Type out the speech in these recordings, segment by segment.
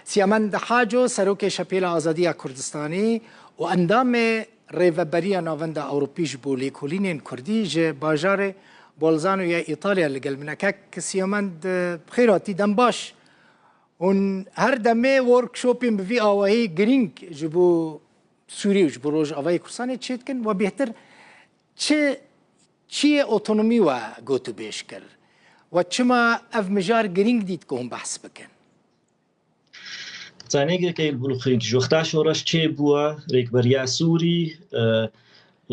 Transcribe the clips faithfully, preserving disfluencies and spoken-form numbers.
Siyamend Haco, serokê Şepêla Azadiya Kurdistanî û endamê Rêveberiya Navenda Ewropî ji bo lêkolînên Kurdî ji bajarê Bolzano ya Îtalya li gel min e. Kek Siyamend, bi xêr hatî, dem baş. Hûn her demê workshopên bi vî awahî girîng ji bo Sûrî û ji bo Rojavayê Kurdistanê çêdikin. We bêhtir çi, çiyê otonomî we gotûbêj kir? We çima ev mijar girîng dît ku hûn behs bikin? Zanî, Kek Bulxîn, ji wexta şoreş çêbûye, rêkberiya Sûrî, e,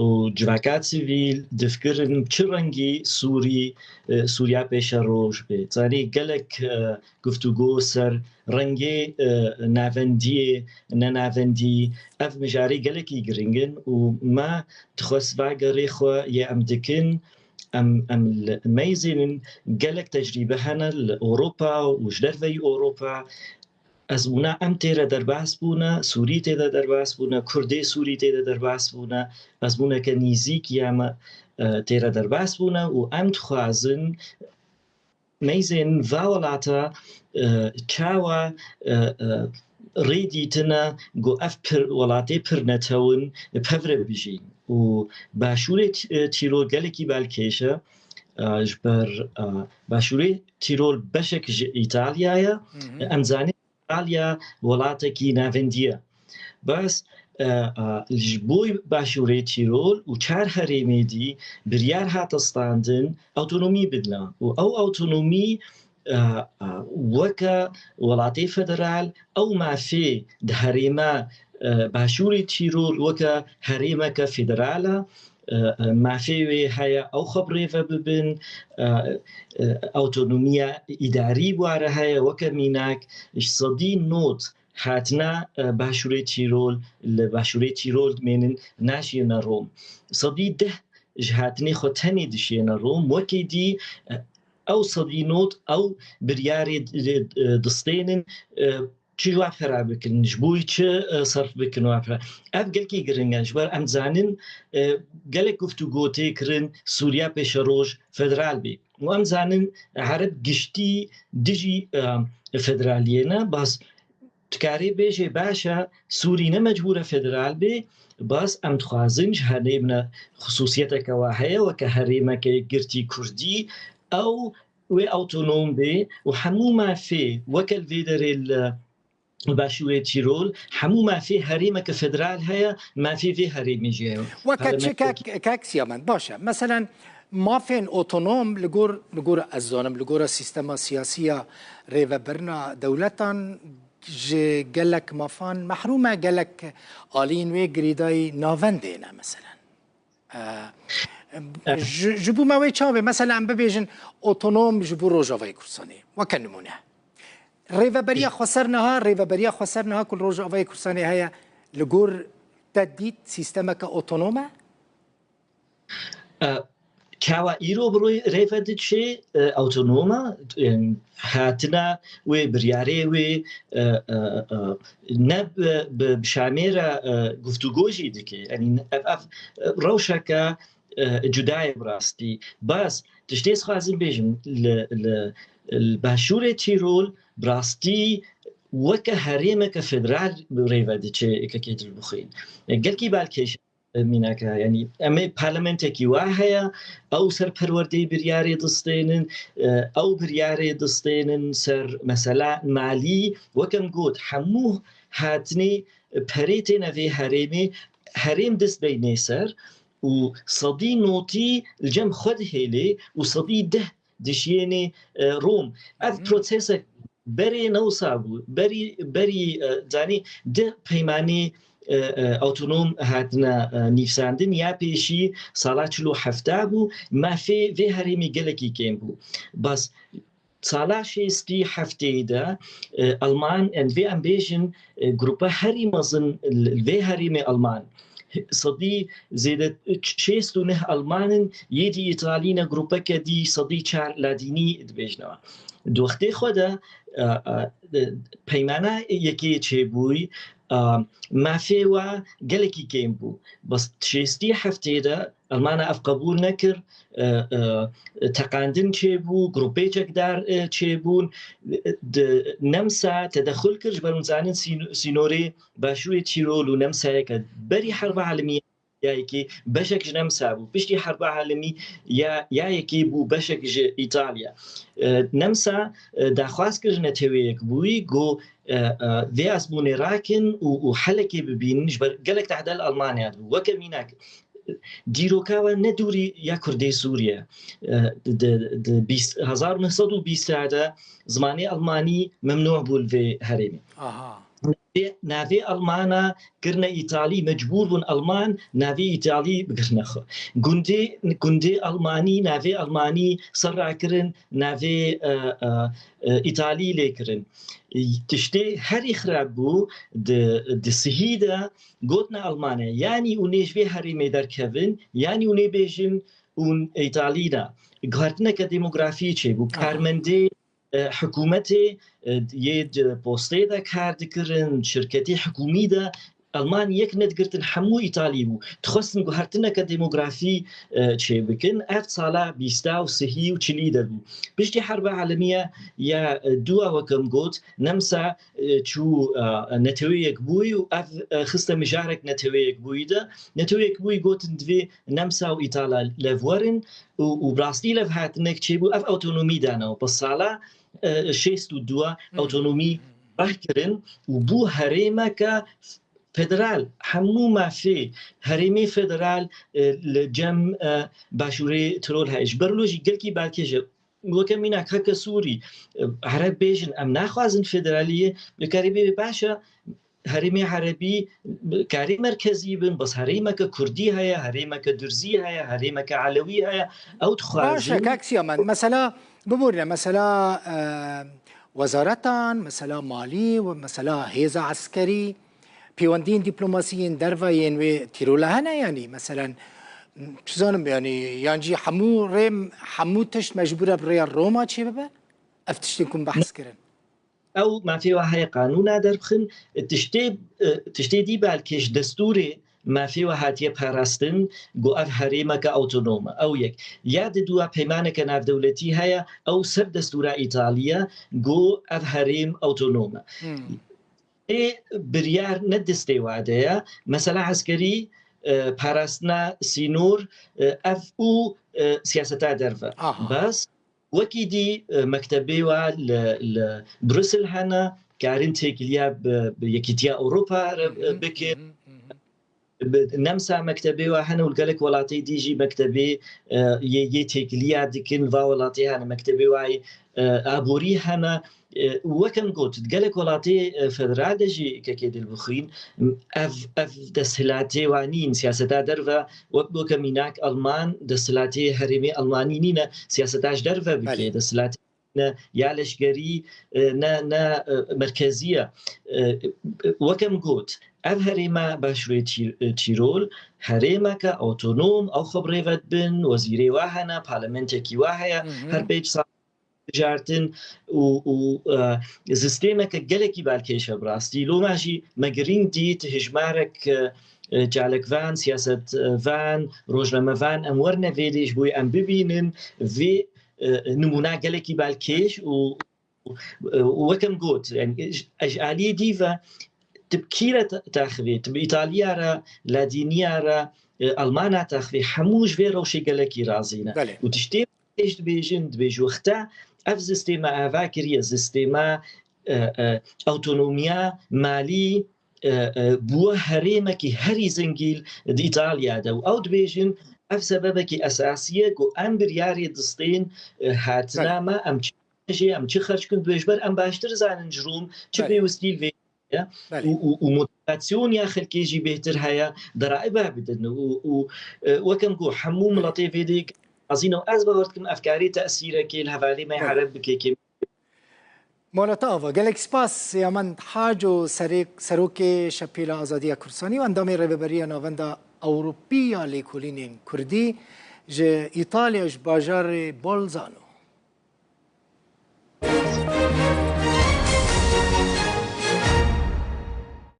û civaka sivîl difkirin çi rengî Sûrî, e, Sûriya pêşeroj bê. Zanî, gelek, e, guftûgo ser rengê, e, navendiyê, nenavendî, ev mijarê gelekî giring in û me dixwest va gerê xwe yê em dikin, em, em li meyzênin gelek tecrîbe hene li Ewropa û ji derveyî Ewropa. Ezmûna em têre derbas bûne, Sûrî têde derbas bûne, Kurdê Sûrî têde derbas bûne, ezmûneke nîzîk ya me, e, têre derbas bûne û em dixwazin meyzên va welata, e, çawa, e, e, rê dîtine ku ev pir, welatê pir netewin, e, pevre bijîn. Û başûrê T-, e, Tîrol gelekî balkêş e, e, ji ber, e, başûrê Tîrol beşek ji Îtalya ye. Hı hı. Em zanin Îtalya welatekî navendî ye. Bes, e, e, ji bo başûrê Tîrol û çar herêmê dî biryar hate standin otonomî bidine. Û ew otonomî, e, e, weke welatê federal, ew mafê di herêma, e, başûrê Tîrol weke herêmeke federal e, e, e, mafê wê heye, ew xwe bi rê ve bibin, e, e, otonomiya îdarî bi ware heye, weke mînak, ji sedî nod hatine, e, başûrê Tîrol, li başûrê Tîrol dimênin, naşiyêne Rom. Sedî deh ji hatinê xwe tenê dişiyêne Rom, wekî dî, e, ew sedî nod, ew biryarê, e, e, distênin, e, çi wa pera bikin, ji bo çi, e, serf bikin wa pera. Ev gelkî giring e, ji ber em zanin, e, gelek guftûgo tê kirin Sûriya pêşeroj federal bê. Û em zanin Ereb giştî dijî, e, federaliyê ne, bas dikarê bêjê baş e, Sûrî ne mecbûr e federal bê, bas em dixwazin ji herêmne xisûsiyeteke wa heye, weke herêmeke yekgirtî Kurdî, ew wê awtonom bê û hemû mafê weke li vê derê li Başûrê Tîrol, hemû mafê herêmeke federal heye, mafê vê herêmê jî heye. Weke çi, Parlamentoyê kek, kek Siyamend? Baş e. Meselen, mafên otonom li gor, li gor ez zanim, li gora sîstema siyasî ya rêvebirina dewletan ji gelek mafan mehrûm e, gelek aliyên wê girêdayî navendê ne, meselen. E, ji, ji bo me wê çawa bê? Mesela em bibêjin otonom ji bo Rojavayê Kurdistanê. Weke nimûne. Rêveberiya xweser niha, rêveberiya xweser niha ku li Rojavayê Kurdistanê heye, li gor te dît sîstemeke otonom e? E, çawa îro bi rê-, rê ve diçe, e, otonom e, em, hatina wê, biryarê wê, e, e, e, ne bi, bi, bi şamê re, e, guftûgo jî dike. Yanî ev, ev, e, rewşeke, e, cuda ye bi rastî. Bas, tiştê ez xwazim bêjim, li, li, li başûrê Tîrol bi rastî weke herêmeke federal bi rê ve diçe, kekê Dilbixwîn. E, gelkî balkêş mînaka. Yanî em ê parlamentekî wa heye, ew ser perwerdeyê biryarê distênin, e, ew biryarê distênin ser mesela malî. Wek em got, hemû hatinê perê têne vê herêmê, herêm dest deynê ser û sedî notî li cem xwe dihêlê û sedî deh dişiyênê, e, Rom. Ev Hı. prosesek berê newsa bû. Berî, berî, e, zanî, di peymanê, e, e, otonom hatine, e, nîvsandin, ya pêşî sala çil û heft bû. Mafê vê herêmî gelekî kêm bû. Bas sala şêstî heftê de, e, Alman, em vê em bêjin, e, grupa herî mezin li vê herêmê Alman. Sedî zêde şêst û neh Alman in, yê dî Îtalî ne, grupeke dî sedî çar Ladînî dibêjine. Di wextê xwe de, e, e, peymana yekê çêbûyî, Mafê we gelekî kêm bû. Bes şêstî heftê de Elmana ev qebûl nekir. Teqandin çêbû, grûpê çekdar çêbûn. Nemsa tedexul kir, ji ber hûn zanin sînorê başûrê Tîrol û Nemsayeke berî herba alemî ya yekê beşek ji Nemsa bû. Piştî herba alemî ya, ya yekê bû beşek ji Îtalya. E, Nemsa, e, daxwaz kir ji Netewê Yekbûyî, got, e, e, vê azbûnê rakin û, û helekê bibînin, ji ber gelek tehde li Almanya dibû. Weke mînak, dîroka we ne dûrî ya Kurdê Sûriye. E, di, di, di bîst, hezar neh sed û bîst de zimanê Almanî memnû bû li vê herêmê. Aha. Navê, navê Almana kirine Îtalî, mecbûr bûn Alman navê Îtalî bigirine xwe. Gundê, gundê Almanî, navê Almanî ser rakirin, navê, e, e, e, Îtalî lê kirin. Tiştê herî xirab bû, di, di sihî de gotine Almane, yanî hûn ê ji vê herêmê derkevin, yanî hûn ê bêjin hûn Îtalî ne. Guhertineke demografî çêbû. Aha. Karmendê e, hikûmetê, e, yê di postê de kar dikirin, şirketê hikûmî de, Alman yek nedigirtin, hemû Îtalî bû. Dixwestin guhertineke demografî, e, çêbikin. Ev sala bîsta û sihî û çilî de bû. Piştî Herba Alemiye ya, e, dûa, weke min got, Nemsa, e, çû, e, Netewê Yekbûyî û ev, e, xiste mijarek Netewê Yekbûyî de. Netewê Yekbûyî gotin, divê Nemsa û Îtala lev werin. û, û bi rastî levhatinek çêbû, ev otonomî danew. Bi sala, e, şêst û dû otonomî reh kirin û bû herêmeke federal. Hemû mafê herêmê federal, e, li cem, e, başûrê Tirol heye. Ji ber wilo jî gelkî balkêş e. Weke mînak heke Sûrî, e, Ereb bêjin, em naxwazin federaliyê, li karî bê baş e, herêmê Erebî karê merkezî bin, bes herêmeke Kurdî heye, herêmeke Durzî heye, herêmeke Elewî heye. Ew dixwazin. Baş e, kak Siyamen. Mesela, biborîne, mesela, e, wezaretan, mesela malî û mesela hêza eskerî, pêwendiyên dîplomasî yên derve yên wê tîrola hene, yanî, meselen, çi zanim, yanî, yan jî hemû rê, hemû tişt mecbûr e bi rêya Roma çêbibe? Ev tiştên ku min behs kirin. Ew mafê wa heye qanûna derbixin. Tiştê, e, tiştê dî balkêş destûrê mafê wa hatiye parastin, got ev herêmeke awtonom e. Ew yek. Ya di dûa peymaneke navdewletî heye, ew ser destûra Îtalya, got ev herêm awtonom e. Hmm. Ê biryar ne destê wa de ye. Mesela eskerî, e, parastina sînor, e, ev û, e, siyaseta derve. Aha. Bes Wekî dî, e, mektebê wa li, li Brusel hene, karin têkiliya bi, bi Yekîtiya Ewropa re, e, bikin. Bi Nemsa mektebê wa hene û li gelek welatê dî jî mektebê, e, yê, yê têkiliya dikin, li va welatê hene mektebê wa yê, e, aborî hene. E, û weke min got, di gelek welatê, e, federal de jî kekê dil bixwîn, ev, ev desthilatê wa nîn, siyaseta derve, wek, weke mînak Alman, desthilatê herêmê Almanî nîne, siyaseta ji derve bike, Belê. desthilatê ne ya leşkerî, e, ne, ne, e, merkezî ye. E, e, weke min got, ev herêma Başûrê Çî-, e, Çîrol, herêmeke awtonom, ew xwe bi rê ve dibin, wezîrê wa hene, parlamentekî wa heye, Hı hı. her pênc sal bijartin û, û, e, zistêmeke gelekî balkêş e bi rastî. Loma jî me girîng dît hijmarek, e, e, çalakvan, siyasetvan, rojnamevan em werine vê dê ji bo em bibînin vê, e, nimûna gelekî balkêş û, û, û weke min got, yani, ji, ji aliyê dî ve tu bi kî re te-, taxivî, tu bi Îtaliya re, Ladîniya re, e, Almana taxivî, hemû ji vê rewşê gelekî razî ne. Belê. Û tiştê pêş dibêjin, dibêj wexta ev zistêma ava kiriye, zistêma, e, e, awtonomiya malî, e, e, bûye herêmekî herî zengîn di Îtalya de. Û ew dibêjin, ev sebebekî esasî ye ku em biryarê distên, e, hatina Belê. me, em çi jê, em çi xerc kin, dibêj ber em baştir zanin ji Rûm çi Belê. pêwistî li vê ye. Belê. Û, û, û motivasyoniya xelkê jî bêhtir heye, deraiba bidin. Û, û, e, weke min got, hemû miletê vê dê razî ne û ez bawer dikim ev karê tesîrekê li hevalê me Belê. Ereb bike kêm. Mala te ava. Gelek spas Yamend Haco, serê-, serokê Şepêla Azadiya Kurdistanî û endamê Rêveberiya Navenda Ewropî ya Lêkolînên Kurdî ji Îtalya, ji bajarê Bolzano.